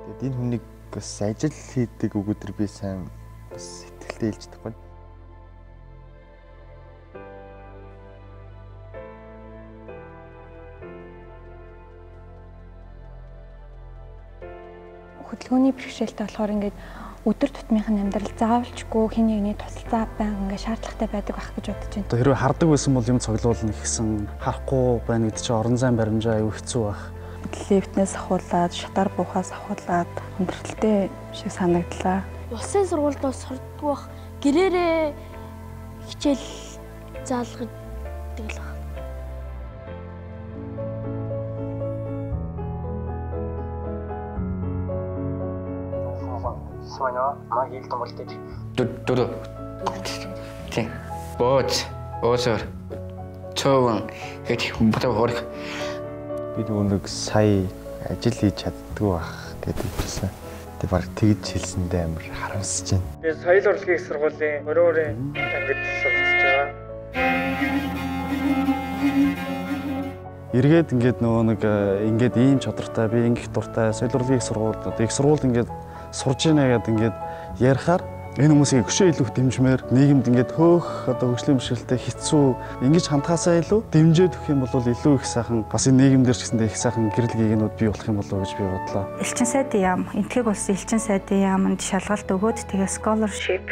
Тэгээд энэ хүнийг бас ажил хийдэг өгөөдөр би сайн бас сэтгэлдээ хэлж чадахгүй. Хөдөлгөөний бэрхшээлтэй болохоор ингээд өдөр тутмынх нь амьдрал заавалчгүй хин нэгний тусалцаа байнга ингээд шаардлагатай байдаг байх гэж бодож байна. Одоо хэрвээ хардаг байсан бол юм цоглуулна гэсэн харахгүй байна гэдэг чинь орон зайн баримжаа аюу хэцүү байх. Лифтнээс ахуулаад, шатаар буухаас ахуулаад хүндрэлтэй шиг санагдлаа. Улсын сургуульд бас сурдгүй бах. Гэрээрээ хичээл заалгадаг л баг. Би нөгөө нэг сая ажил хийж чаддгүй байх гэдэг хэлсэн. Тэг баг тэгж хэлсэндээ амар харамсаж байна. Би соёл урлагийн их сургуулийн мөрөөрийн ангид суралцж байгаа. Эргээд ингээд нөгөө нэг ингээд ийм чадвартай, би ингэх дуртай, соёл урлагийн их сургуульд одоо их сургуульд ингээд сурж ийнэ гэдээ ингээд ярихаар энэ хүмүүсийг өшөө илүү дэмжмээр нийгэмд ингээд хөөх одоо хөгжлийн бэрхшээлтэй хэцүү ингэж хандхаасаа илүү дэмжиж өгөх юм бол илүү их сайхан бас энэ нийгэм дээр ч гэсэндээ их сайхан гэрэл гигэнүүд бий болох юм болов уу гэж би бодлоо. Элчин сайдын яам, Энэтхэг улсын элчин сайдын яамд шалгалт өгөөд тэгээ scholarship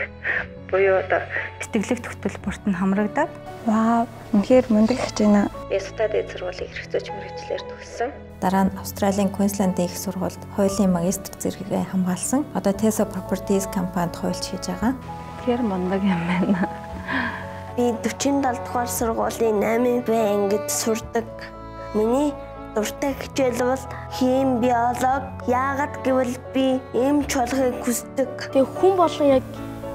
буюу одоо тэтгэлэг хөтөлбөрт нь хамрагдаад. Вау, үнэхээр мундаг гэж байна. Ясутад эд сургуулийг эрх зүйч мэргэжлээр төгссөн. Дараа нь Австралийн Квинслендийн их сургуульд хуулийн магистр зэрэгээ хамгаалсан. Одоо Tesa Properties компанид хуульч хийж байгаа. Тэгэхээр мундаг юм байна. Би 47 дугаар сургуулийн 8 Б ангид сурдаг. Миний дуртай хичээл бол хим, биологи. Яагаад гэвэл би эмч болохыг хүсдэг. Тэгээ хүн болгон яг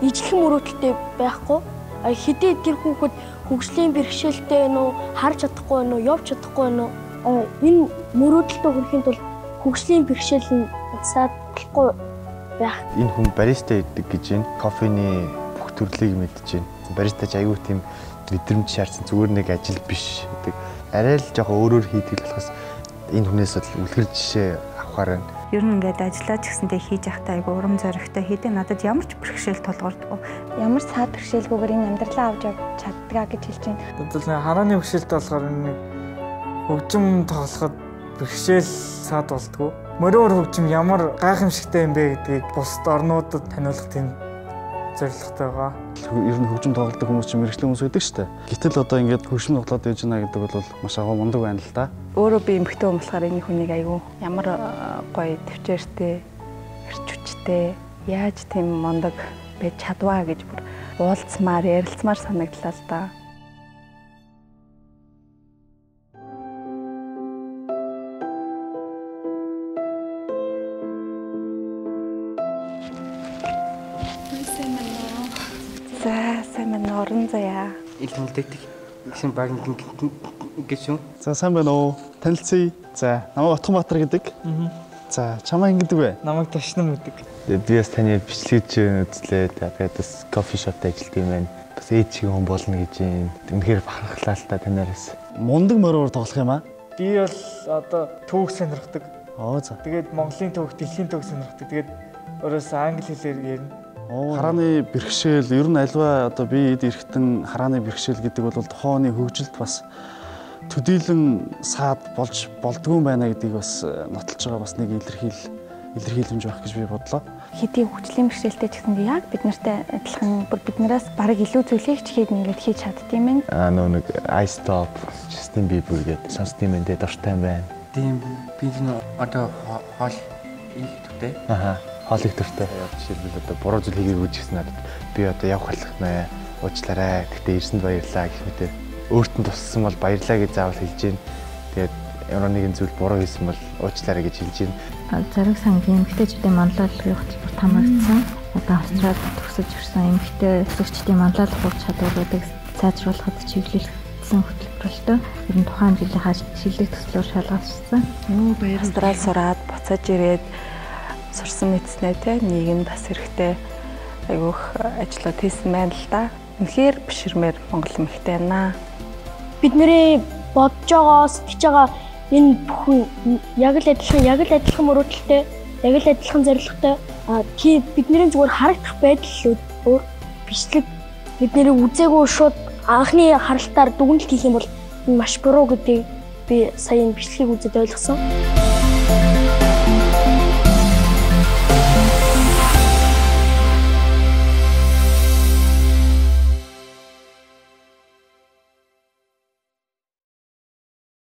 ижлэхэн мөрөөдөлтэй байхгүй. Хэдий тэр хүүхэд хөгжлийн бэрхшээлтэй байна уу, харж чадахгүй байна уу, явж чадахгүй байна уу? Энэ мөрөөдөлтөд хүрэхийн тулд хөгжлийн бэрхшээл нь садлахгүй байх. Энэ хүн бариста гэдэг гэж байна. Кофений бүх төрлийг мэдэж байна. Бариста ч аюу тийм мэдрэмж шаардсан зүгээр нэг ажил биш гэдэг. Арай л жоохон өөрөөр хийдэг л болохоос энэ хүнээс бол үлгэр жишээ авахар байна. Ер нь ингээд ажиллаа ч гэсэндээ хийж явахдаа айгу урам зоригтой хийдэг. Надад ямар ч бэрхшээл тулгардаг. Ямар ч саад бэрхшээлгүйгээр энэ амьдралаа авч явж чаддгаа гэж хэлж байна. Одоо харааны бэрхшээлтэй болохоор нэг хөгжим тоглоход бэрхшээл саад болдгоо. Мөрөөр хөгжим ямар гайхамшигтай юм бэ гэдгийг бусад орнуудад таниулах тийм зорилготой байгаа. Ер нь хөгжим тоглодог хүмүүс чинь мэргэжлийн хүмүүс байдаг шүү дээ. Гэтэл одоо ингээд хөгжим тоглоод байж байна гэдэг бол маш агуу мундаг байна л да. Өөрөө би эмэгтэй хүн болохоор энэ хүнийг айгүй ямар гоё төвчээртэй, эрч хүчтэй, яаж тийм мундаг байж чадваа гэж бүр уулзмаар, ярилцмаар санагдлаа л да. За, сайн байна уу? Орон заяа. Илмэлдэгдэг гэсэн баг гэж юм. За, сайн байна уу? Танилцъя. За, намайг Отгонбаатар гэдэг. За, чамаа хэн гэдэг вэ? Намайг Ташнам гэдэг. Би бас таны бичлэгч үзлээ. Тэгээд бас кофе шопт ажилладаг юм байна. Бас ээж шиг хүн болно гэж юм. Үнэхээр бахархлаа л та танараас. Мундаг мөрөөр тоглох юм аа? Би бол одоо түүх сонирхдаг. Оо за. Тэгээд Монголын түүх, дэлхийн түүх сонирхдаг. Тэгээд өөрөөсөө англи хэлээр ярина. Харааны бэрхшээл ер нь альва одоо би эд эрхтэн харааны бэрхшээл гэдэг бол тухайн хүний хөгжилд бас төдийлөн саад болж болдгүй юм байна гэдгийг бас нотолж байгаа бас нэг илэрхийлэмж байх гэж би бодлоо. Хэдий хөгжлийн бэрхшээлтэй ч гэсэндээ яг бид нартай адилхан бүр биднээс бараг илүү зүйлийг ч хийд ингээд хийж чаддсан юм байна. Аа нөө нэг Ice Top, Justin Bieber гэдэг сонсд юм байна, дуртай юм байна. Тийм би энэ одоо хоол их дуртай. Аха. Хоол их дуртай. Жишээлбэл одоо буруу зүйл хийгээгүй ч гэсэн надад би одоо явах болохнэ, уучлаарай. Гэхдээ ирсэнд баярлалаа гэх мэтэр өөрт нь туссан бол баярлалаа гэж заавал хэлж гин. Тэгээд ямар нэгэн зүйл буруу хийсэн бол уучлаарай гэж хэлж гин. Зориг сангийн эмэгтэйчүүдийн манлайлалын хөтөлбөрт хамрагдсан. Одоо Австралид төгсөж ирсэн эмэгтэй төгсөгчдийн манлайлах ур чадваруудыг сайжруулахад чиглүүлсэн хөтөлбөрлөлтөө ер нь тухайн жилийнхаа шилдэг төслөөр шалгалцсан. Баяр. Австрал сураад буцаж ирээд сурсан мэдснээ те нийгэмд бас хэрэгтэй айгүйх ажлууд хийсэн байна л да. Үнэхээр биширмээр монгол эмэгтэй байна. Бидний бодож байгаа, сэтгэж байгаа энэ бүхэн яг л адилхан, яг л адилхан мөрөөдөлтэй. Яг л адилхан зорилготой. Тийм бидний зүгээр харагдах байдал өөр бичлэг бидний үзээгүй шууд анхны харалтаар дүгнэлт хийх юм бол энэ маш буруу гэдгийг би сая энэ бичлэгийг үзээд ойлгосон.